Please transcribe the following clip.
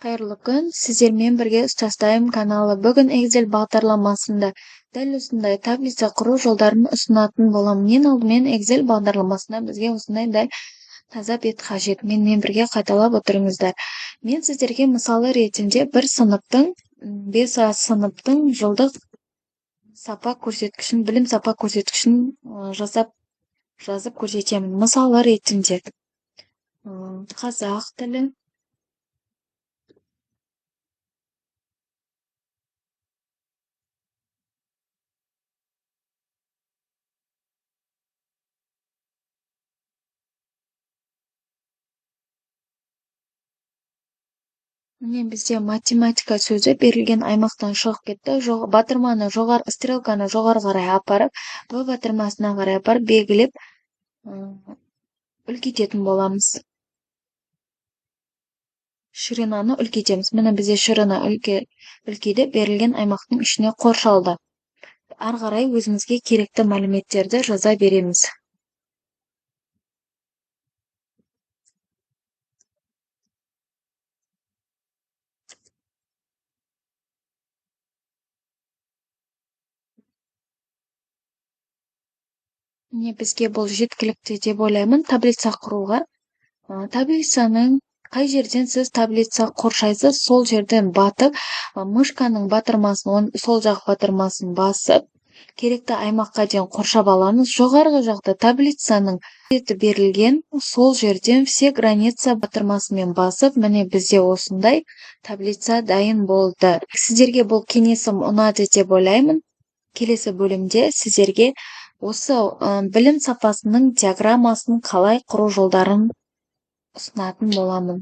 Қайырлы күн, сіздермен бірге Ұстазтайм каналы. Бүгін Excel бағдарламасында дәл осындай таблица құру жолдарын ұсынатын боламын. Ең алдымен Excel бағдарламасында бізге осындай дәл таза бет қажет. Менімен бірге қайталап отырыңыздар. Мен сіздерге мысалы ретінде бір сыныптың, 5А сыныптың жылдық сапа көрсеткішін, білім сапа көрсеткішін жасап, жазып көрсетемін. Мысалы ретінде қазақ тілі, міне бізде математика сөзі берілген аймақтан шығып кетті. Батырманы жоғары, стрелканы жоғары қарай апарып, В батырмасына қарай апарып белгілеп, үлкейтетін боламыз. Ширинаны үлкейтеміз. Міне бізде ширина үлкейді, берілген аймақтың ішіне қоршалды. Ары қарай өзімізге керекті мәліметтерді жаза береміз. Міне бізге бұл жеткілікті деп ойлаймын таблица құруға. Таблицаның қай жерден сіз таблица қоршайсыз, сол жерден батып, мышканың батырмасын, сол жақ батырмасын басып, керекті аймаққа дейін қоршап аламыз. Жоғарғы жақта таблицаның беті берілген, сол жерден все граница батырмасымен басып, міне бізде осындай таблица дайын болды. Сіздерге бұл кеңесім ұнады деп ойлаймын. Келесі бөлімде сіздерге осы білім сапасының диаграммасын қалай құру жолдарын ұсынатын боламын.